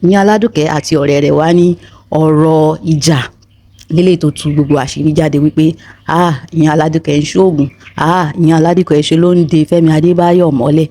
Ìyẹn Aládùkẹ́ àti ọ̀rẹ́ rẹ̀ wá ní ọ̀rọ̀ ìjà lélẹ̀ tó tú gbogbo àṣírí jáde wípé ah, ìyẹn Aládùkẹ́ ń ṣoògùn, ah, ìyẹn Aládùkẹ́ ṣe ló ń de Fẹ́mi Adébáyọ̀ mọ́lẹ̀.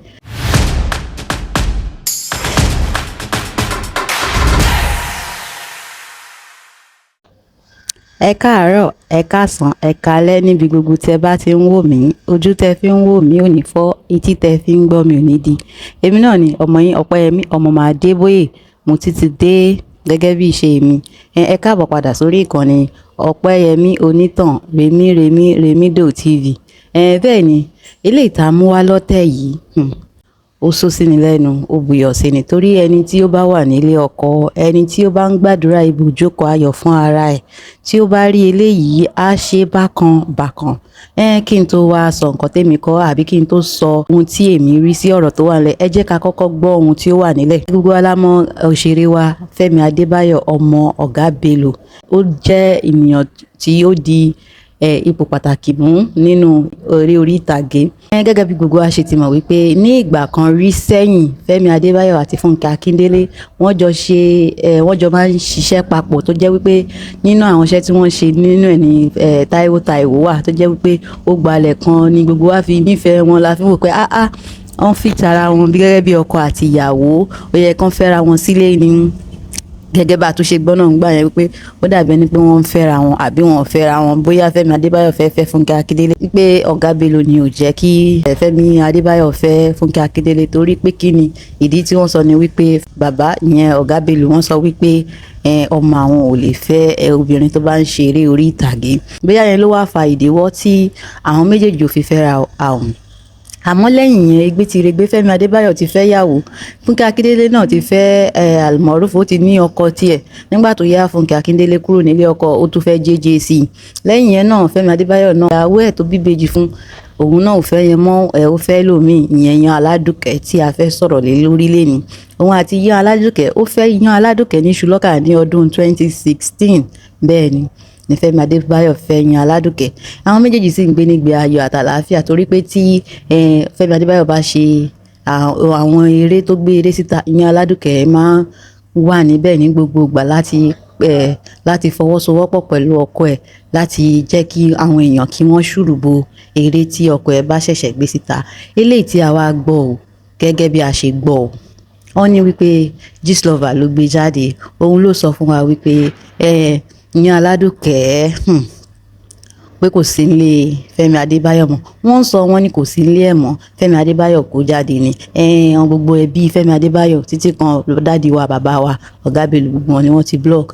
Ẹ káàárọ̀, ẹ káàsán, ẹ káalẹ́ níbi gbogbo tí ẹ bá ti ń wò mí. Ojú tẹ fi ń wò mí ò ní fọ́, etí tẹ fi ń gbọ́ mi ò ní di. Èmi náà ni ọmọ yín Ọpẹ́yẹmí, ọmọ Adébóyè. Mo ti ti dé gẹ́gẹ́ bí ìṣe mi. Ẹ káàbọ̀ padà sórí ìkànnì Ọpẹ́yẹmí Onítàn Rẹ̀mí Rẹ̀mí Rẹ̀mídò TV. Bẹ́ẹ̀ ni, eléyìí tá a mú wá lọ́tẹ̀ yìí, ó sọ sí ni lẹ́nu, ó buyọ̀ sí ni, torí ẹni tí ó bá wà nílé ọkọ, ẹni tí ó bá ń gbàdúrà ibùjókòó ayọ̀ fún ara ẹ̀, tí ó bá rí eléyìí, á ṣe bákan bákan. Kí n tó wá sọ nǹkan tèmi kọ́ àbí kí n tó sọ ohun tí èmi rí sí ọ̀rọ̀ tó wà nílẹ̀, ẹ jẹ́ ká kọ́kọ́ gbọ́ ohun tí ó wà nílẹ̀. Gbogbo wa la mọ̀ òṣèré wa Fẹ́mi Adébáyọ̀, ọmọ Ọ̀gá Bello. Ó jẹ́ ènìyàn tí ó di ipò pàtàkì mú nínú eré orí ìtàgé. Gẹ́gẹ́ bí gbogbo wa ṣe ti mọ̀ wípé ní ìgbà kan rí sẹ́yìn, Fẹ́mi Adébáyọ̀ àti Fúnkẹ́ Akíndélé wọ́n jọ ṣe, wọ́n jọ máa ń ṣiṣẹ́ papọ̀, tó jẹ́ wípé nínú àwọn iṣẹ́ tí wọ́n ṣe nínú ẹ̀ ní Táíwò Táíwò wà, tó jẹ́ wípé ó gbalẹ̀ kan ní gbogbo wa fi nífẹ̀ẹ́ wọn, la fi wò pé ah ah, wọ́n fi tara wọn bí gẹ́gẹ́ bí ọkọ àti ìyàwó, ó yẹ kán fẹ́ra wọn sílé ni. Gẹ́gẹ́ bá a tún ṣe gbọ́ náà ń gbà yẹn wípé ó dàbí ẹni pé wọ́n ń fẹ́ra wọn àbí wọn ò fẹ́ra wọn, bóyá Fẹ́mi Adébáyọ̀ fẹ́ fẹ́ Fúnkẹ́ Akíndélé, wípé Ọ̀gá Bello ni ò jẹ́ kí Fẹ́mi Adébáyọ̀ fẹ́ Fúnkẹ́ Akíndélé, torí pé kí ni ìdí tí wọ́n sọ ni wípé bàbá ìyẹn Ọ̀gá Bello wọ́n sọ wípé ọmọ àwọn ò lè fẹ́ obìnrin tó bá ń ṣe eré orí ìtàgé. Bóyá yẹn ló wá fa ìdíwọ́ tí àwọn méjèèjì ò fi fẹ́ra àwọn. Àmọ́ lẹ́yìn yẹn, egbe ti regbe, Fẹ́mi Adébáyọ̀ ti fẹ́ yàwó, Fúnkẹ́ Akíndélé náà ti fẹ́ Almoruf, ó ti ní ọkọ tiẹ̀. Nígbà tó yá, Fúnkẹ́ Akíndélé kúrò nílé ọkọ, ó tún fẹ́ JJ sí i. Lẹ́yìn yẹn náà, Fẹ́mi Adébáyọ̀ náà, ìyàwó ẹ̀ tó bíbejì fún òun náà ò fẹ́ yẹn mọ́, ẹ̀ ó fẹ́ lòmíì, ìyẹn Yan Aládùkẹ́ tí a fẹ́ sọ̀rọ̀ lé lórí lẹ́ni. Òun àti Yan Aládùkẹ́, ó fẹ́ Yan Aládùkẹ́ ní Ṣùlọ́kà ní ọdún 2016. Bẹ́ẹ̀ ni ní Fẹ́mi Adébáyọ̀ fẹ́ Yan Aládùkẹ́. Àwọn méjèèjì sì ń gbé nígbé ayọ̀ àtàlàáfíà, torí pé tí Fẹ́mi Adébáyọ̀ bá ṣe àwọn eré tó gbé eré síta, Yan Aládùkẹ́ máa ń wà níbẹ̀ ní gbogbo ìgbà láti fọwọ́sowọ́pọ̀ pẹ̀lú ọkọ ẹ̀ láti jẹ́ kí àwọn èèyàn kí wọ́n ṣùrùbọ eré tí ọkọ ẹ̀ bá ṣẹ̀ṣẹ̀ gbé síta. Eléyìí tí a wá gbọ́ ò, gẹ́gẹ́ bí a ṣe gbọ́ ò, wọ́n ní wípé Gistlover ló gbé jáde. Òun ló sọ fún wa wípé Yan Aládùkẹ́ pé kò sí nílé Fẹ́mi Adébáyọ̀ mọ́. Wọ́n ń sọ wọ́n ní kò sí nílé ẹ̀ mọ́, Fẹ́mi Adébáyọ̀ kó jáde ni. Àwọn gbogbo ẹbí Fẹ́mi Adébáyọ̀ títí kan dádì wa, bàbá wa Ọ̀gá Bello, gbogbo wọn ni wọ́n ti block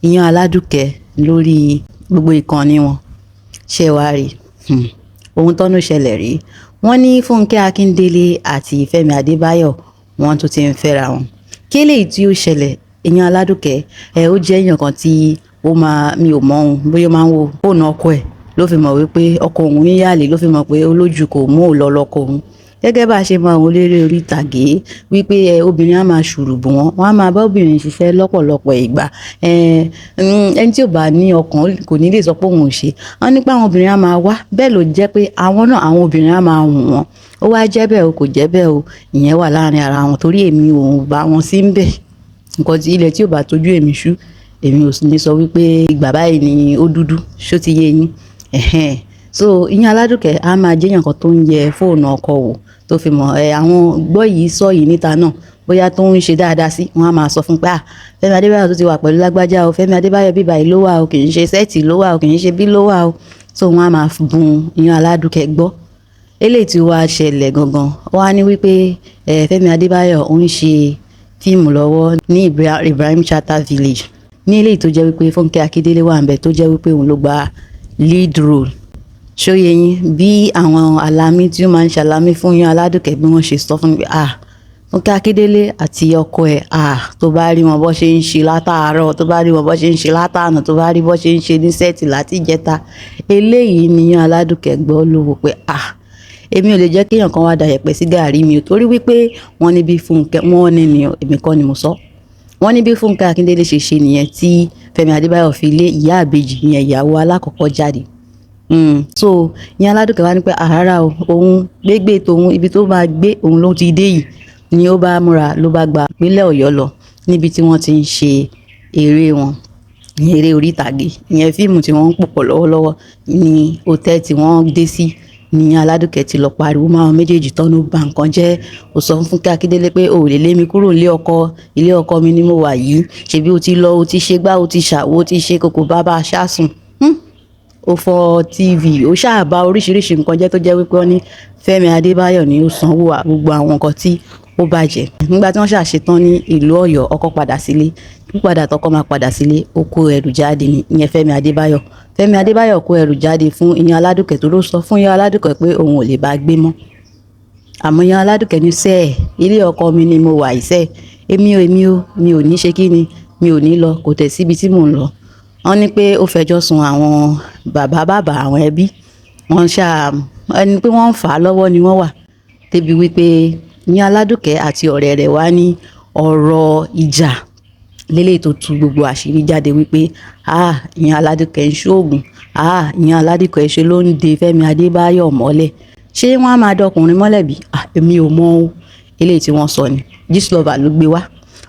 Yan Aládùkẹ́ lórí gbogbo ìkànnì wọn. Ṣé wàá rí ohun tọ́nú ṣẹlẹ̀ rí? Wọ́n ní Fúnkẹ́ Akíndélé àti Fẹ́mi Adébáyọ̀ wọ́n tún ti ń fẹ́ra wọn. Kí eléyìí tí ó ṣẹlẹ̀, Yan Aládùkẹ́ ó jẹ́ èèyàn kan tí ó máa, mi ò mọ̀ òun bóyá ó máa ń wo fóònù ọkọ ẹ̀ ló fi mọ̀ wípé ọkọ òun ń yàlè, ló fi mọ̀ pé olójú kò mú òun lọ lọ́kọ òun. Gẹ́gẹ́ bá a ṣe mọ àwọn eléré orí ìtàgé wípé obìnrin á máa ṣùrùbù wọn, wọ́n á máa bá obìnrin ṣiṣẹ́ lọ́pọ̀lọpọ̀ ìgbà. Ẹni tí ò bá ní ọkàn kò ní lè sọ pé òun ò ṣe. Wọ́n ní pé àwọn obìnrin á máa wá, bẹ́ẹ̀ ló jẹ́ pé àwọn náà àwọn obìnrin á máa wù wọ́n. Ó wá jẹ́ bẹ́ẹ̀ o, kò jẹ́ bẹ́ẹ̀ o, ìyẹn wà láàrin ara wọn, torí èmi ò bá wọn sí ń bẹ̀. Nǹkan tí ilẹ̀ tí ò bá tójú èmi ṣú, èmi ò ní sọ wípé ìgbà báyìí ni ó dúdú, ṣó ti yé yín? So Yan Aládùkẹ́ á máa jẹ́ èèyàn kan tó ń yẹ fóònù ọkọ wò, tó fi mọ̀ àwọn gbọ́ yìí sọ yìí níta náà, bóyá tó ń ṣe dáadáa sí, wọ́n á máa sọ fún pé ah, Fẹ́mi Adébáyọ̀ tó ti wà pẹ̀lú lágbájá o, Fẹ́mi Adébáyọ̀ bíbá yìí ló wà o, kì í ṣe sẹ́ẹ̀tì ló wà o, kì í ṣe bí ló wà o. So wọ́n á máa bùn Yan Aládùkẹ́ gbọ́. Eléyìí tí wàá ṣẹlẹ̀ gangan, wọ́n á ní wípé Fẹ́mi Adébáyọ̀ ó ń ṣe fíìmù lọ́wọ́ ní Ibrahim Chatta Village, ní eléyìí tó jẹ́ wípé Fúnkẹ́ Akíndélé wà ńbẹ̀, tó jẹ́ wípé òun ló gba lead role. Ṣóyè yín bí àwọn alámí tí ó máa ń ṣalámí fún Yan Aládùkẹ́ bí wọ́n ṣe sọ fún mi, ah, Fúnkẹ́ Akíndélé àti ọkọ ẹ̀, ah, tó bá rí wọn bó ṣe ń ṣe látàárọ̀, tó bá rí wọn bó ṣe ń ṣe látànà, tó bá rí bó ṣe ń ṣe ní sẹ́ẹ̀tì láti ìjẹta. Eléyìí ni Yan Aládùkẹ́ gbọ́ ló wò pé ah, èmi ò lè jẹ́ kéèyàn kan wá da yẹ̀pẹ̀ sí gàárì mi ò, torí wípé wọ́n ní bí Fúnkẹ́, wọ́n ní ni, èmi kọ́ ni mo sọ. Wọ́n ní bí Fúnkẹ́ Akíndélé ṣe ṣe nìyẹn tí Fẹ́mi Adébáyọ̀ fi lé ìyá àbèjì ìyẹn ìyàwó alákọ̀ọ́kọ́ jáde. So Yan Aládùkẹ́ wá ní pé àrárá o, òun gbégbé tòun, ibi tó máa gbé òun ló ti dé yìí, ni ó bá múra ló bá gba ìpínlẹ̀ Ọ̀yọ́ lọ. níbi tí wọ́n ti ń ṣe eré wọn, ìyẹn eré orí ìtàgé, ìyẹn fíìmù tí wọ́n ń pòpọ̀ lọ́wọ́lọ́wọ́ ní hòtẹ́ẹ̀lì tí wọ́n dé sí ní Aládùkẹ́ ti lọ pariwo mọ́ àwọn méjèèjì tán ló ba nǹkan jẹ́. Ó sọ fún Fúnkẹ́ Akíndélé pé o ò lè lé mi kúrò nílé ọkọ, ilé ọkọ mi ni mo wà yìí, ṣebí o ti lọ, o ti ṣe gbá, o ti ṣàwo, o ti ṣe kòkò bàbá aṣáṣùn. Ó fọ́ TV, ó ṣáà bà oríṣiríṣi nǹkan jẹ́ tó jẹ́ wípé wọ́n ní Fẹ́mi Adébáyọ̀ ni ó sanwó gbogbo àwọn nǹkan tí ó bàjẹ́. Nígbà tí wọ́n ṣàṣetán ní ìlú Ọ̀yọ́, ọkọ padà sílé. Pípadà tọkọ máa padà sílé, ó kó ẹrù jáde ní ìyẹn Fẹ́mi Adébáyọ̀. Fẹ́mi Adébáyọ̀ kó ẹrù jáde fún ìyẹn Aládùkẹ́ tó ló sọ fún ìyẹn Aládùkẹ́ pé òun ò lè bá gbé mọ́. Àmọ́ ìyẹn Aládùkẹ́ ní sẹ́ẹ̀, ilé ọkọ mi ni mo wà ìṣẹ́, èmi ò, mi ò ní ṣe kí ni, mi ò ní lọ, kò tẹ̀ síbi tí mò ń lọ. Wọ́n ní pé ó fẹjọ́ sun àwọn bàbá bàbá àwọn ẹbí. Wọ́n ṣá ẹni pé wọ́n ń fà á lọ́wọ́ ni wọ́n wà. Débi wípé ìyẹn Aládùkẹ́ àti ọ̀rẹ́ rẹ̀ wá ní ọ̀rọ̀ ìjà lélẹ̀ tó tú gbogbo àṣírí jáde wípé ah, ìyẹn Aládùkẹ́ ń ṣoògùn, ah, ìyẹn Aládùkẹ́ ṣe ló ń de Fẹ́mi Adébáyọ̀ mọ́lẹ̀. Ṣé wọ́n á máa dọkùnrin mọ́lẹ̀ bí? Ah, èmi ò mọ̀ o. Eléyìí tí wọ́n sọ ni Gistlover ló gbé wá.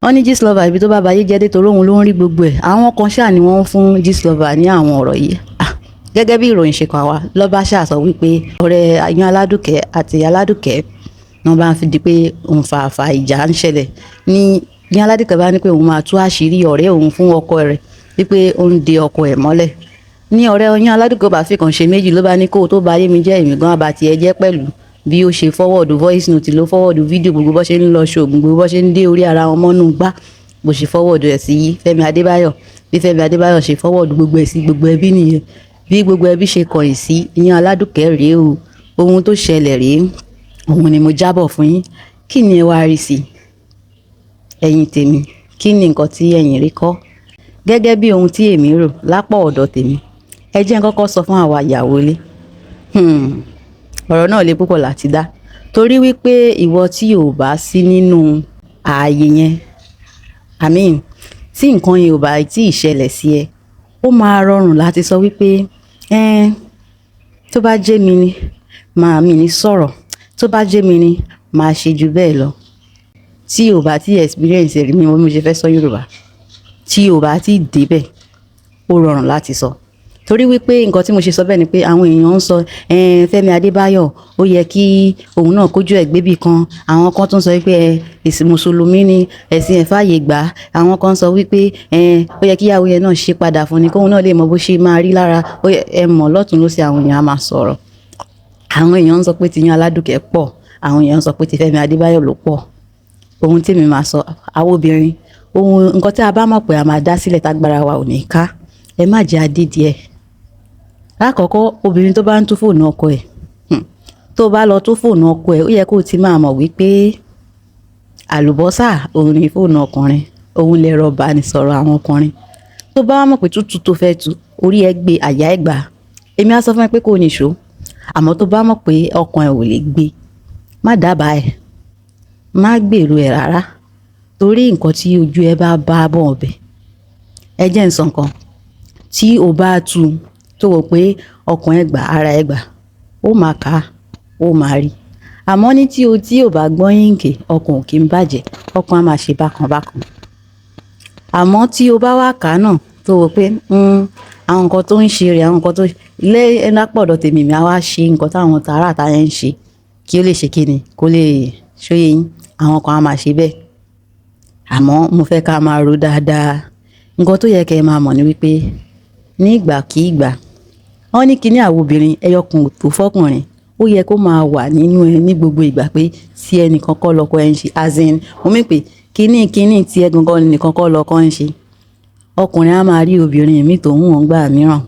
Wọ́n ní Gistlover ibi tó bá bayé jẹ́ dé torí òun ló ń rí gbogbo ẹ̀. Àwọn kan ṣáà ni wọ́n ń fún Gistlover ní àwọn ọ̀rọ̀ yìí. Ah, gẹ́gẹ́ bí ìròyìn ṣe kàn wá, lọ́ba ṣáà sọ wípé ọ̀rẹ́ ìyẹn Aládùkẹ́ àti Aládùkẹ́ wọ́n bá ń fi di pé òun fàáfà ìjà ń ṣẹlẹ̀ ní ìyẹn Aládùkẹ́ bá ní pé òun máa tú àṣírí ọ̀rẹ́ òun fún ọkọ rẹ̀ wípé ó ń de ọkọ ẹ̀ mọ́lẹ̀. Ní ọ̀rẹ́ ìyẹn Aládùkẹ́ bá fi kàn ṣe méjì ló bá ní kó tó bá ayé mi jẹ́, èmi gan á bá tiẹ̀ jẹ́ pẹ̀lú bí ó ṣe forward voice note ló forward video gbogbo bó ṣe ń lọ ṣoògùn, gbogbo bó ṣe ń dé orí ara wọn mọ́nú gbá, bó ṣe forward ẹ̀ sí Fẹ́mi Adébáyọ̀. Bí Fẹ́mi Adébáyọ̀ ṣe forward gbogbo ẹ̀ sí gbogbo ẹbí nìyẹn. Bí gbogbo ẹbí ṣe kọ̀yìn sí ìyẹn Aládùkẹ́ rèé o. Ohun tó ṣẹlẹ̀ rèé, òun ni mo jábọ̀ fún yín. Kí ni ẹ wá rí sí? Ẹ̀yin tèmi, kí ni nǹkan tí ẹ̀yin rí kọ́? Gẹ́gẹ́ bí ohun tí èmi rò lápá ọ̀dọ̀ tèmi, ẹ jẹ́ n kọ́kọ́ sọ fún àwa ìyàwó ilé. Ọ̀rọ̀ náà le púpọ̀ láti dá. Torí wípé ìwọ tí ò bá sí nínú ààyè yẹn, I mean, tí nǹkan yẹn ò bá tí ì ṣẹlẹ̀ sí ẹ, ó máa rọrùn láti sọ wípé, ẹ́n, tó bá jẹ́ mi ni, màá mi ní sọ̀rọ̀. Tó bá jẹ́ mi ni, màá ṣe ju bẹ́ẹ̀ lọ. Tí o bá tí experience rí mi, mo ṣe fẹ́ sọ Yorùbá. Tí o bá tí dé bẹ̀, ó rọrùn láti sọ. Torí wípé nǹkan tí mo ṣe sọ bẹ́ẹ̀ ni pé àwọn èèyàn ń sọ, ẹ́n, Fẹ́mi Adébáyọ̀, ó yẹ kí òun náà kójú ẹ̀ gbé bí kan. Àwọn kan tún sọ wípé ẹ, ẹ̀sìn Mùsùlùmí ni, ẹ̀sìn ẹ̀ fàyè gbà. Àwọn kan sọ wípé ẹ́n, ó yẹ kí ìyàwó yẹn náà ṣe padà fún ni kí òun náà lè mọ bó ṣe máa rí lára. Ó yẹ, ẹ mọ̀ lọ́tùn lósì àwọn èèyàn á máa sọ̀rọ̀. Àwọn èèyàn ń sọ pé ti ìyẹn Aládùkẹ́ pọ̀. Àwọn èèyàn ń sọ pé ti Fẹ́mi Adébáyọ̀ ló pọ̀. Ohun tí èmi máa sọ, àwọn obìnrin, ohun nǹkan tí a bá mọ̀ pé a máa dá sílẹ̀ tágbára wa ò ní ká, ẹ má jẹ́ adé díẹ̀. Láàkọ́kọ́, obìnrin tó bá ń tú fóònù ọkọ ẹ̀, tó bá lọ tú fóònù ọkọ ẹ̀, ó yẹ kó ti máa mọ̀ wípé àlùbọ́sà òun ni fóònù ọkùnrin, òun lẹ̀rọ ìbánisọ̀rọ̀ àwọn ọkùnrin. Tó bá mọ̀ pé tútù tó fẹ́ tú, orí ẹ gbé, àyà ẹ gbà. Èmi á sọ fún ẹ pé kó nìṣó. Àmọ́ tó bá mọ̀ pé ọkàn ẹ ò lè gbé, má dábàá ẹ̀, má gbèrò ẹ̀ rárá. Torí nǹkan tí ojú ẹ bá bá bọ̀ ọbẹ̀. Ẹ jẹ́ ń sọ nǹkan. Tí o bá tú, tó wò pé ọkàn ẹ gbà, ara ẹ gbà, ó máa ka, ó máa rí. Àmọ́ ní tí o tí ò bá gbọ́ yíǹkì, ọkàn ò kí ń bàjẹ́, ọkàn á máa ṣe bákan bákan. Àmọ́ tí o bá wá kà náà, tó wò pé, àwọn nǹkan tó ń ṣe rè, àwọn nǹkan tó lé lápá ọ̀dọ̀ tèmi, èmi á wá ṣe nǹkan táwọn tààrà táyẹn ń ṣe kí ó lè ṣe kíni, kó lè ṣóyé yín. Àwọn kan á máa ṣe bẹ́ẹ̀. Àmọ́ mo fẹ́ ká máa ro dáadáa. Nǹkan tó yẹ kí ẹ máa mọ̀ ní wípé ní ìgbàkígbà, wọ́n ní kíní àwọn obìnrin ẹyọ kan ò tó fọ́kùnrin. Ó yẹ kó máa wà nínú ẹ ní gbogbo ìgbà pé tí ẹnìkan kọ́ lọkọ ẹ ń ṣe. As in, mo mean pé kíní kíní tí ẹ gangan nìkan kọ́ lọkọ ń ṣe. Ọkùnrin á máa rí obìnrin mí tó ń wọ́n gbà mìíràn.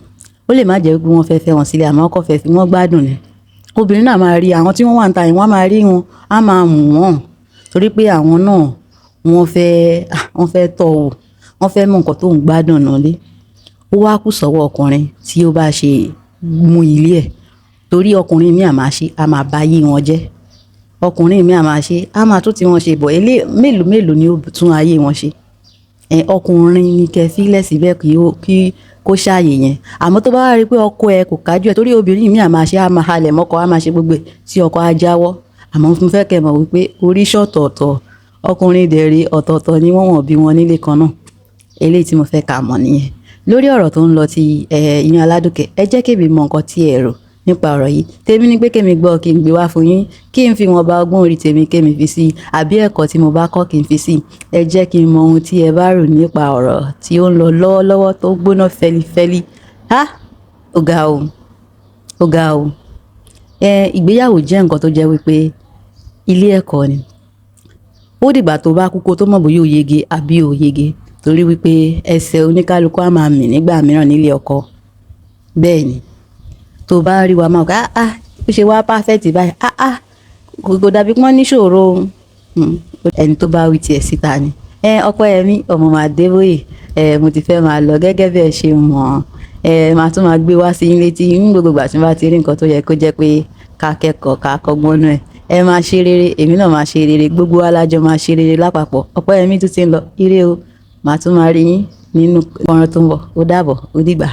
Ó lè má jẹ́ wípé wọ́n fẹ́ fẹ́ wọn sílẹ̀ àmọ́ kọ́ fẹ́ fi wọ́n gbádùn ni. Obìnrin náà máa rí àwọn tí wọ́n wà níta yìí, wọ́n máa rí wọn, á máa mú wọn. Torí pé àwọn náà wọ́n fẹ́ tọ́ wò, wọ́n fẹ́ mọ nǹkan tó ń gbádùn nù lé. Ó wá kù sọ́wọ́ ọkùnrin tí ó bá ṣe mú ilé ẹ̀. Torí ọkùnrin mí à máa ṣe, a máa bá ayé wọn jẹ́. Ọkùnrin mí à máa ṣe, a máa tún tí wọn ṣe bọ̀. Elé mélòó mélòó ni ó tún ayé wọn ṣe. Ẹ̀, ọkùnrin ní kí ẹ fi lẹ̀ síbẹ̀ kí ó, kí kó ṣààyè yẹn. Àmọ́ tó bá wá rí pé ọkọ ẹ kò kájú ẹ torí obìnrin mí à máa ṣe, a máa halẹ̀ mọ́kọ, a máa ṣe gbogbo ẹ̀ tí ọkọ á jáwọ́. Àmọ́ mo fẹ́ kí ẹ mọ̀ wípé orí ṣọ̀tọ̀ọ̀tọ̀. Ọkùnrin dẹ̀ rèé, ọ̀tọ̀ọ̀tọ̀ ni wọ́n, wọ́n bí wọn nílé kan náà. Eléyìí tí mo fẹ́ ká mọ̀ nìyẹn. Lórí ọ̀rọ̀ tó ń lọ ti ìyẹn Aládùkẹ́, ẹ jẹ́ kémi mọ nǹkan tí ẹ rò nípa ọ̀rọ̀ yìí. Tèmi ní pé kémi gbọ́, kí n gbé wá fún yín, kí n fi wọn bá ọgbọ́n orí tèmi kémi fi sí i, àbí ẹ̀kọ́ tí mo bá kọ́ kí n fi sí i. Ẹ jẹ́ kí n mọ ohun tí ẹ bá rò nípa ọ̀rọ̀ tí ó ń lọ lọ́wọ́lọ́wọ́ tó gbóná fẹlifẹli. Há! Ó ga o. Ó ga o. Ìgbéyàwó jẹ́ nǹkan tó jẹ́ wípé ilé ẹ̀kọ́ ni. Ó dìgbà tó bá kú kó tó mọ̀ bóyá ó yege àbí ò yege, torí wípé ẹsẹ̀ oníkálukú á máa mì nígbà mìíràn nílé ọkọ. Bẹ́ẹ̀ ni. Tó bá rí wa máa wò pé, "Ah ah, ó ṣe wá perfect báyìí. Ah ah, kò dàbí pé wọ́n ní ìṣòro o." Ẹni tó bá wí tiẹ̀ síta ni. Ọpẹ́yẹmí ọmọ Adébóyè, mo ti fẹ́ máa lọ gẹ́gẹ́ bí ẹ ṣe mọ̀. Màá tún máa gbé wá sí yín létí ní gbogbo ìgbà tí mo bá ti rí nǹkan tó yẹ kó jẹ́ pé ká kẹ́kọ̀ọ́, ká kọ́gbọ́n nínú ẹ̀. Ẹ máa ṣe rere, èmi náà máa ṣe rere, gbogbo wa lájọ máa ṣe rere lápapọ̀. Ọpẹ́yẹmí tún ti ń lọ. Ire o. Màá tún máa rí yín nínú fọ́nrán tó ń bọ̀. Ó dàbọ̀, ó dìgbà.